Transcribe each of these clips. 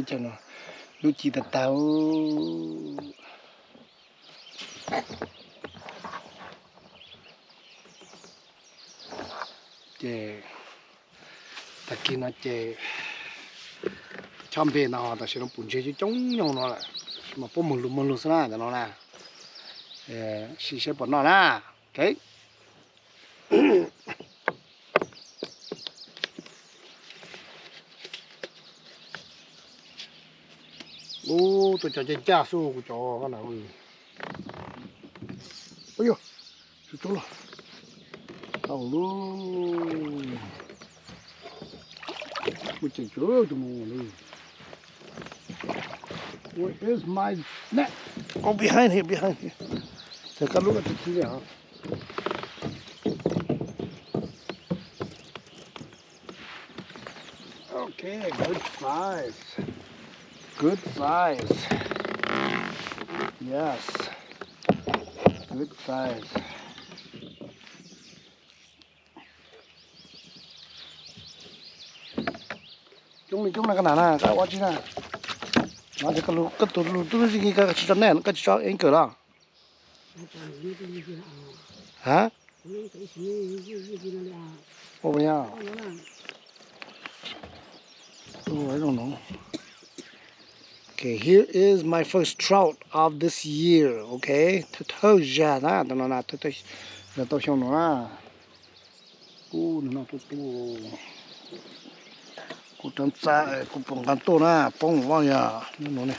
Lub ci tag tag. Ces tag kis no ces chob npeg no tam sim no pum ntseg coob coob nyob no lawm, mas puab moog lug moog lug xwb na cov no na. Sim saib puas noj na. Ok. Ub, tuaj cov caj caj xwb kuv cov na. Ub yog, tsuj tsuag los tau lub. Kuv tseem tsuas tus mus li. Where is my net? Oh, behind here, behind here. Ces kab lub kab tsis khib li hos. Okay, good size. Good size. Yes. Good size. Coob li coob na koj na, koj ua tsi na. No ces koj tus lug tub tsi, koj tsis tso net, koj tsis tso anchor los? Hả? Ủa vậy à? Ủa, vậy không? Okay, here is my first trout of this year. Okay, thawj thawj zag na, tus no na, thawj thawj zag tau xyoo no na. Ub, nws noj tuaj tuaj. Kuv rov txav, kuv pom nqa tuaj na, poob vaj yog nub no ne.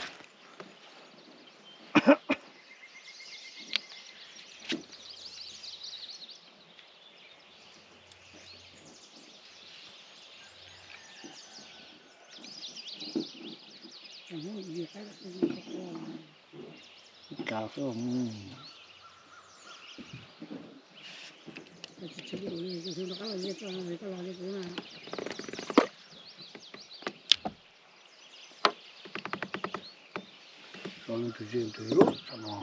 Kav xwb. Tso lub tus zeb tus lub no.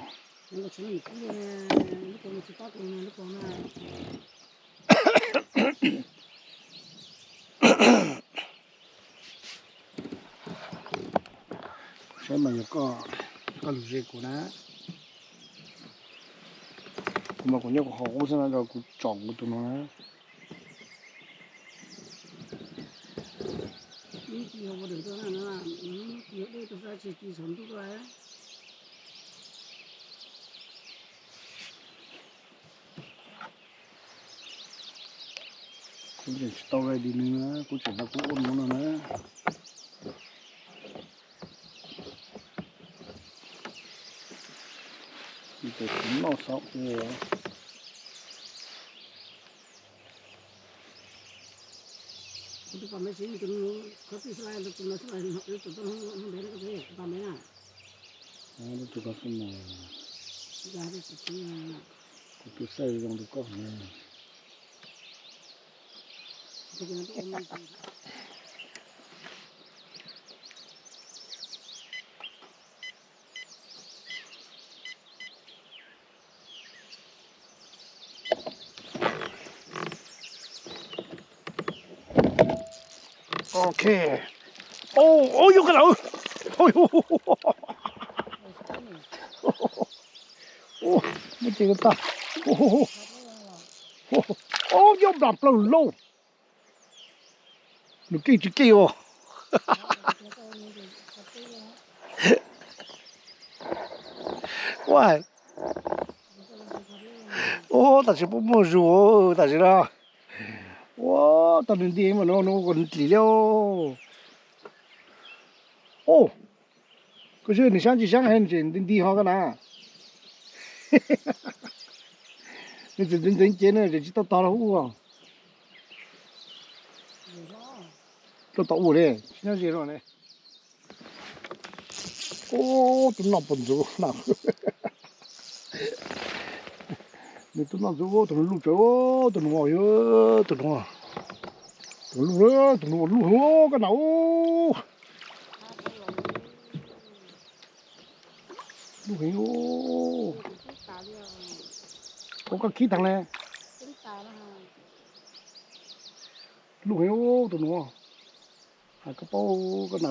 Saib mas yog koj, koj lug ze kuv na. Kuv mas kuv nyob kuv qhov qub xwb no, kuv tsom kuv tus no na. Kuv tseem tsis tau ready nws na, kuv tseem nrog kuv ua no no na. Ces kuv noj xauv ua. Kuv tus pom me siv tus no, koj twb xav tus no xwb, tus no hnub ntev no koj tsev tus pom me na. Tus koj xwb mas. Kuv twb xav zoo tus koj na. Ok. Ua, ua, yog koj lawm. Muab ces ko tag. Ua, yog nplam plaws lauj. Nws keej tsis keej os. Ua, ua, tam sim puab muag zus tam sim no. Ua, tau nws nti mas no nws ua kom nws dlim li. Ua, koj saib nws xyaab tsis xyaab, nws tseem nti nti ho koj na. Nws tseem ntxeev ntxeev cev na, tseem tsis tau tog los ua. Tau tau ua li, tsis nyob ze no ne. Ub, tus noj puas ntxuv na. Nws tus noj ntxuv, tus nws luj tsawv, tus nws, tus nws, tus nws luj, tus nws ua luj heev koj na. Luj heev. Ua koj khib taag le. Luj heev tus nws. Hais koj paub koj na.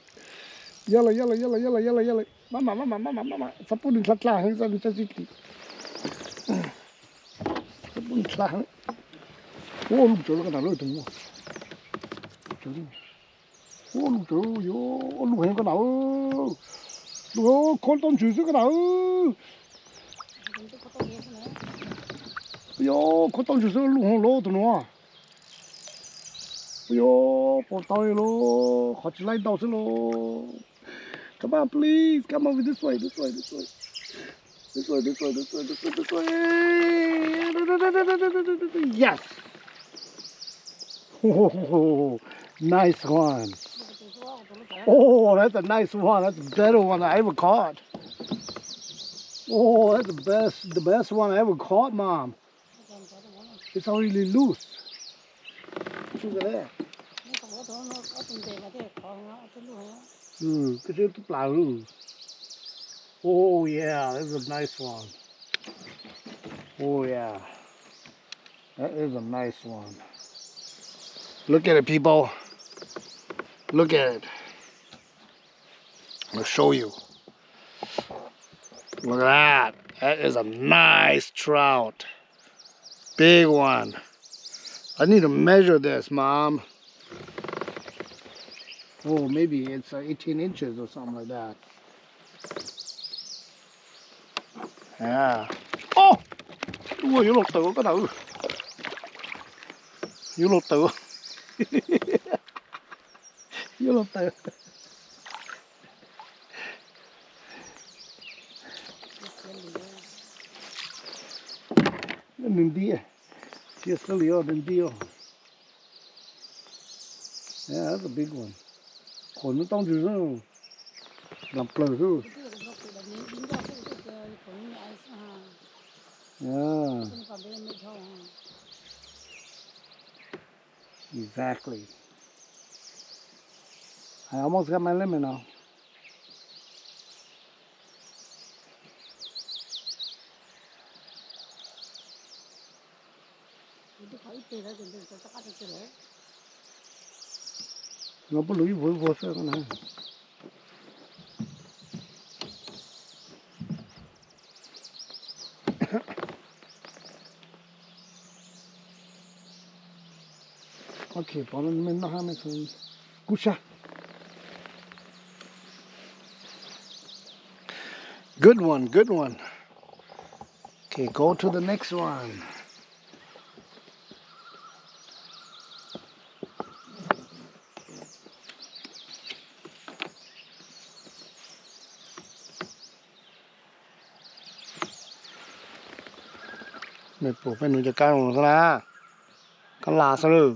Yog lawm, yog lawm, yog lawm, yog lawm, yog lawm, yog lawm. Maj mam, maj mam, maj mam, maj mam, txhob pub nws dlha dlha heev, txhob nws dlha heev. Ua lug tsawv koj nam lawm tus muaj. Ua lug tsawv, yuav lug heev koj nam. Lug heev, khob tau ntsws xwb koj nam. Yog khob tau ntsws xwb, lug heev los tus nuav. Yog pom tau li los, qhov tsis laib ntau xwb los. Come on, please. Come over this way, this way, this way. This way, this way, this way, this way, this way. Yes. Oh, nice one. Oh, that's a nice one. That's a better one I ever caught. Oh, that's the best, the best one I ever caught, Mom. It's already loose. Look at that. Mm, koj tsis tub plas. Oh yeah, that's a nice one. Oh yeah. That is a nice one. Look at it, people. Look at it. I'll show you. Look at that. That is a nice trout. Big one. I need to measure this, Mom. Oh, maybe it's uh, eighteen inches or something like that. Yeah. Oh! Ua yuav luag tawm koj nam. Yuav luag taws, yuav luag taws. Nws nti, cia xab li os, nws nti os. Yeah, that's a big one. Qhuas nws tau ntsws xwb, nplas plaws xwb. Yeah. Exactly. I almost got my lemon now. No puab lug ib vuag ib vuag xwb na. Ok, pov no mej noj hab mej kuj sab. Good one, good one. Okay, go to the next one. Mej pum peb nuv cov kab zoo xwb na. Kab laj xwb lawm,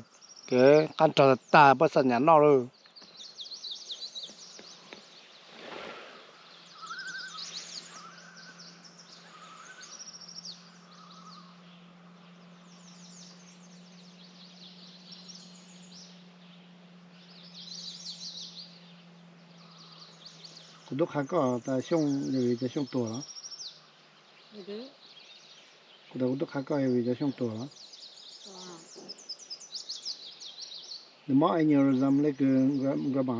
kev qab rog tag tag puab xa nyam noj lawm. Kuv tub qha koj tas Xyooj yog vim cov Xyooj tuag los? Kuv tas kuv tub qha koj yog vim cov Xyooj tuag los? Nws mob aneurysm le kws grandma.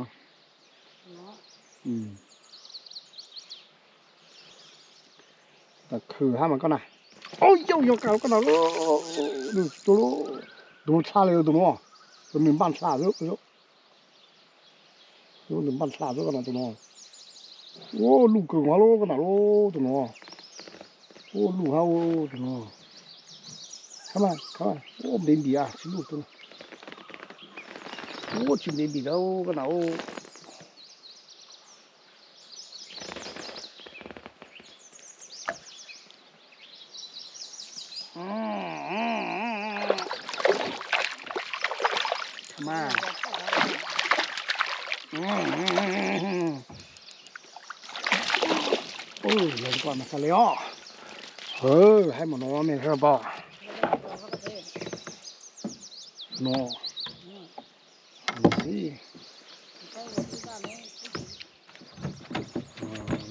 Tas khwm hab mas koj na. Au yau, yog koj na, tus no tshaj li tus no, tus nws npaj ntsha xwb. Nws npaj ntsha xwb koj na tus no. Ua luj kawg nkaus lub koj na lub tus no. Ua luj hab tus no. Ua ntev ntim tsis luj tus no. Ua tsis ntev ntim koj na. Ua mas xav li os. Haib mus no mej sab pom no.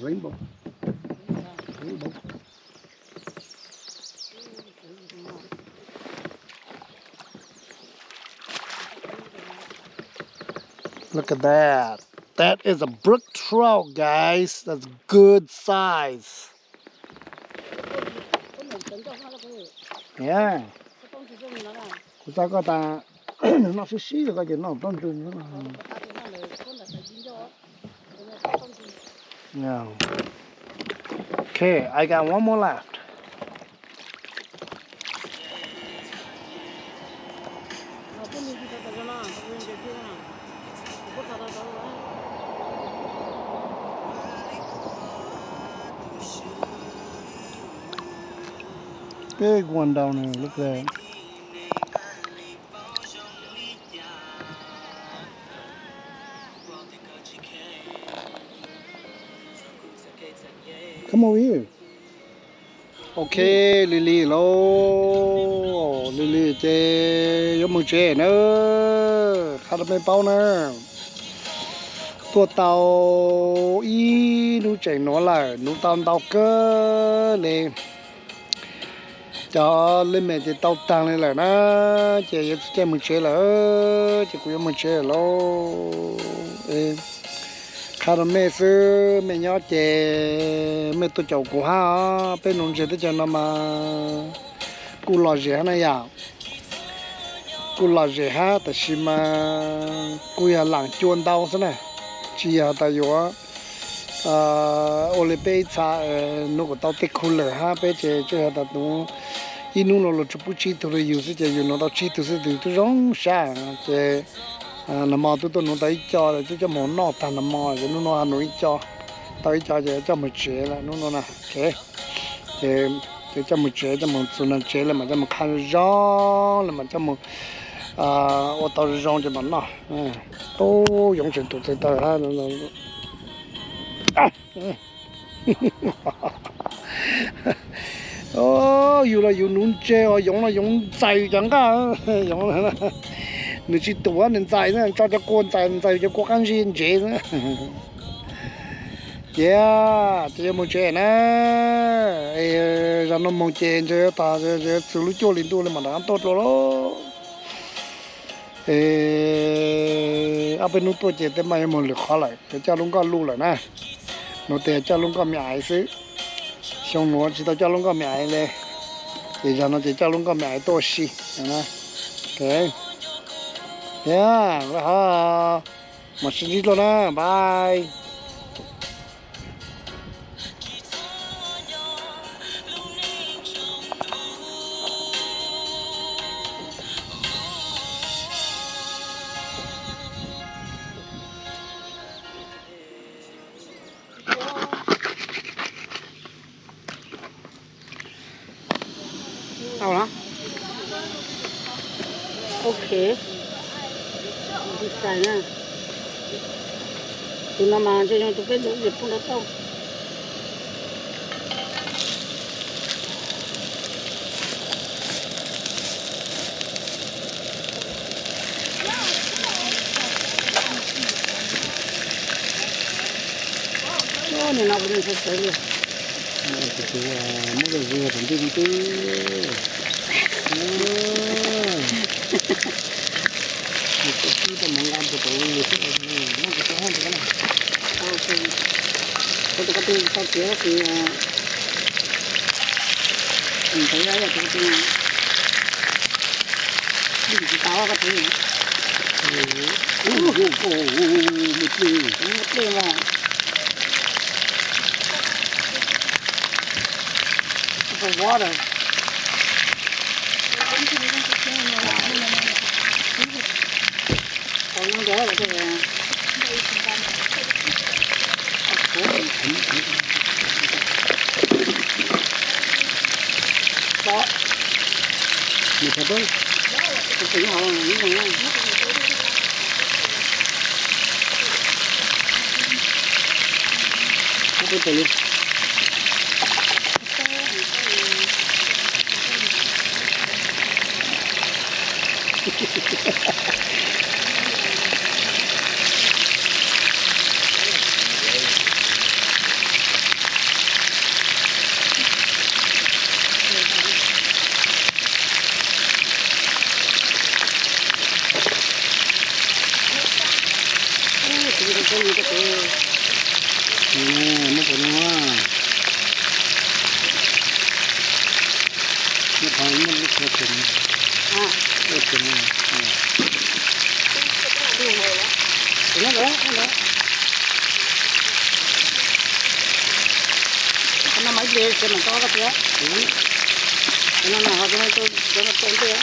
Rainbow. Rainbow. Look at that. That is a brook trout, guys. That's good size. Yeah. Kuv txog koj tas, nws noj sib sib rau koj ces noj tau ntsws. Yeah. Okay, I got one more left. Big one down there, look at that. Come over here. Ok, Lis Lis lauj, Lis Lis ces yuav mus tsev na, qha rau mej paub na. Tuaj tau ib hnub tseem nuav lawm, nuv tau ntau kawg li. Cov lej mem ces tau taag li lawm na, ces yuav txhij caij mus tsev lawm, ces kuv yuav mus tsev lawm lauj. Qha rau mej xwb, mej nyob ces mej tuaj caum kuv hab os, peb nuv ntses teb chaws no mas kuj lom zem hab na yom. Kuj lom zem hab tab sis mas kuj yog laam cua ntau xwb na, tsis yog tas yuav ua li peb ib txha nuv kuas tau tej khu lawm hab peb ces tsuas yog tas nuv Ib hnub no los tsuas pub tsib tug rau yus xwb ces yus nuv tau tsib tug xwb, tus twg zoo sab ces nag hmo twb tuaj nuv tau ib co, twb coj mus noj tag nag hmo ces hnub no ho nuv ib co, tau ib co ces coj mus tsev lawm hnub no na. Ces coj mus tsev, coj mus txug nram tsev lawm mas coj mus qha zoo zoo lawm mas coj mus ua tau zoo zoo ces mam noj. Ub, yoov tseem tus txawg tawg. Yus los yus nuv ntse os, yoov no yoov ntxais cov nqaj. Yoov, nws tsis tuav, nws ntxais xwb, tso cov kua ntxais, ntxais cov kua qab ntsej ntsev xwb. Ces, ces yuav mus tsev na. Zaum no mus ces ntshe yuav tas, ntshe yuav txug lub cuaj hli ntuj li mam rov qab tuaj dua lauj. Ob peb hnub tuaj ces tej maj yuav mus lwm qhov lawm, yuav coj lub nkoj luj lawm na. Nuav tes coj lub nkoj me aiv xwb, xyoo nuav tsis tau coj lub nkoj me aiv li, ces zaum no ces coj lub nkoj me aiv tuaj ua si. Thiab, mam sib ntsib dlua na, bye. Tau lawm. Ok. Tus no mas ntshe yog tus peb ntawd pheej nrau tauj. Nim no kuv ntshai tsawv li. Tus muab lug zug tom ntej no twb mus nqa ntawm tom lub lug xwb, muab tus tau haj ntawd na. Kuv tus ko tw tau tiav tab sis ntawd yog tus ko tw tsis tau koj tw. Muaj dlej mas. Some water. Muab pov no, muab qhov muab lub qhov tseem, lub tseem no. Qhov no mas ib pliag tsev mam tso koj txiv. Qhov no mas ho cov no tso ntej.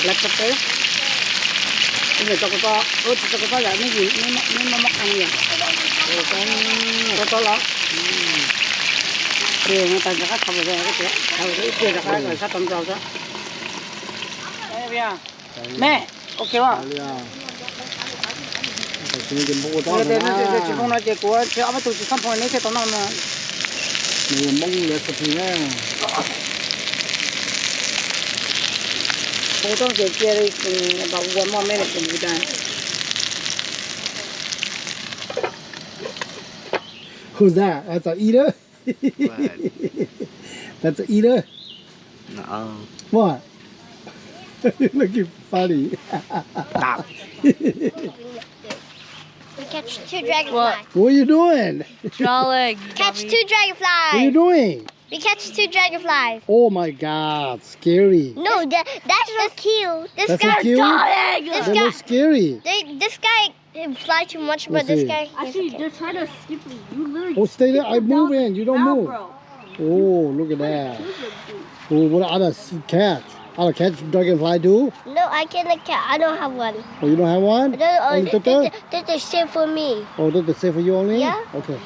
Lawv tso peb, tso kuv tso, tsis tso kuv tso yom, neb maj maj qee yom. Tso tso los. Ces no tas rov qab thau, thau ib pliag rov qab sab tod ntxaus xwb. Mej, ok as. Tsis npoo no ces kuv tsis ob peb tug tsis txhob npoo neb thiaj tau noj no. Nws yog Hmoob recipe na. Kuv txhob ces cia li, but one more minute and we're done. Who's that? That's an eater? What? That's an eater? No. What? Looking funny. We catch two dragonflies. What? What are you doing? Draw leg, you Catch dummy. Two dragonflies. What are you doing? We catch two dragonflies. Oh my God, scary. No, that, that's so cute. This That's so guy, cute. This They guy, look scary. They, this guy It fly too much, but this guy. Actually, they're trying to skip you. You literally Oh, stay there. I move in. You don't move. Bro. Oh, look at that. Oh, what other catch? Other catch dragonfly do? No, I can't catch. I don't have one. Oh, you don't have one? No, oh, Only Toto? Toto save for me. Oh, Toto save for you only? Yeah. Okay.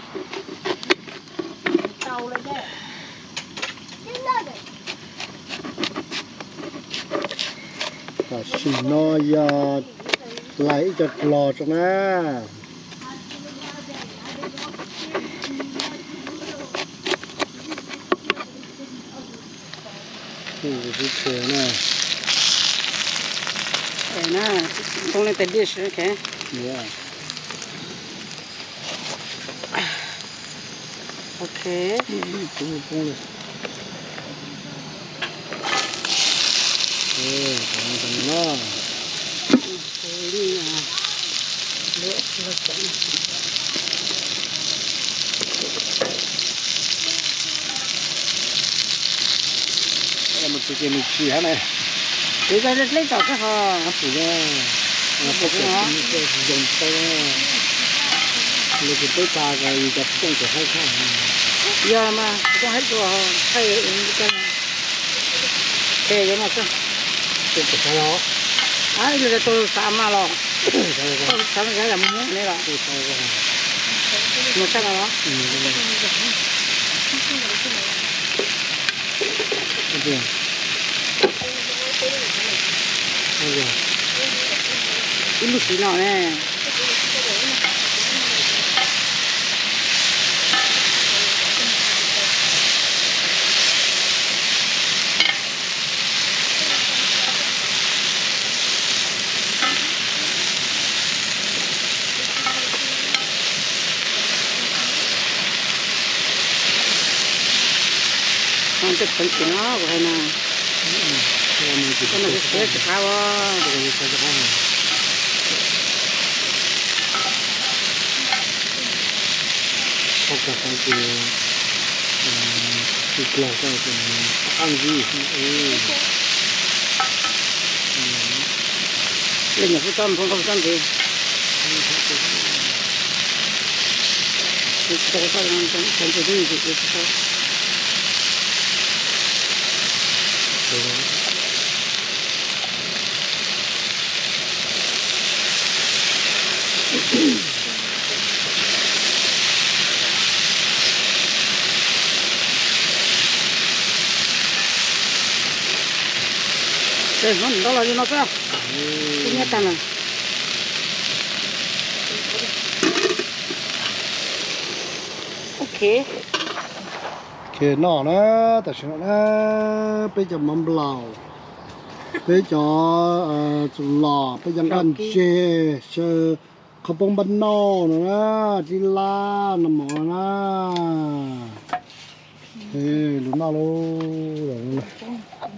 Tam sim no yog lais ib co dlog tso na. Ub, sib tshuam na. Ntoo leej twg dish, okay. Yeah. Ok. Mus tsis ces nws tsis hab na. Kuv cov dleb tom koj ho. Tab sis zoo tau li ces peb tas yus cov xov tooj tseem haib tshaj. Yog mas xov tooj haib dua, haib koj. Qhia yuav no xwb. Tus xav los, ib tug xav mas los, xav los yam mus ne los. Mus sab no los. Ib lub siv no ne. Cov phoov ywg no kuv hais mas, koj no kuv siab tsis qab os. Phob kag qab ces tsis dlog koj ces qab ntsib. Leej nyuam kuj txob nphoov koj txob ntxiv. Ces hnub ntaub los li no xwb, nyiaj tag na. Ok. Ok, noj na, tam sim no na, peb cov mov nplaum, peb cov txuas los, peb cov nqaij ntseg, xyaw qhov poob npab nauj no na, dib lab no mov no na. Lus noj lauj.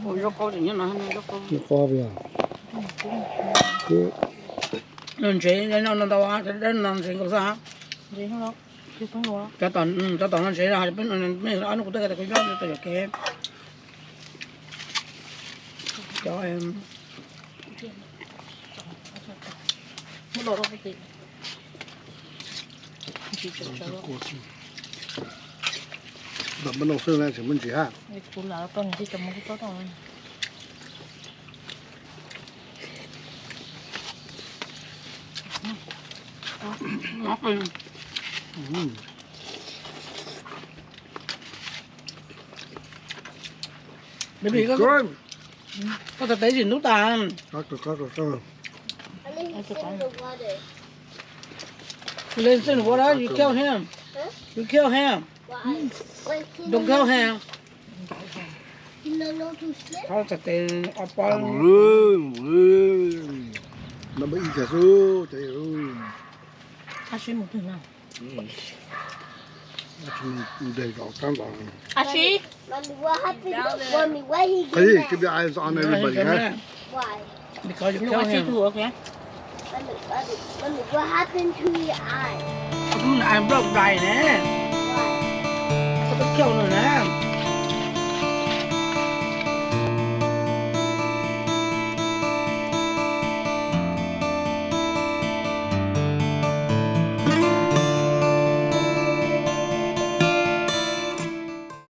Noj qab yog. Ntsev no ntau, dab no ntsev nkaus xwb. Cov tom no ntsev, ob hnub kuv tuaj tas kuv nyob tau yuam kev. Cov Npam npab noo xwb na, tsis muaj ntsis hab. Baby, koj, koj tes teb tsis ntub tas. Listen, what are you kill him? You kill him. Don't kill him. Qhov txhais tes ob pob. Number ib kiag xwb ces. Ab sib mus twg no? Ab sib mus ntes zos kab ntawd. Ab sib. Qhov yij kib bi ai zos ne li bas li. Because you kill him. What happened to your eye? Tus ntawd eye broke right ne. Koj twb kill nws na.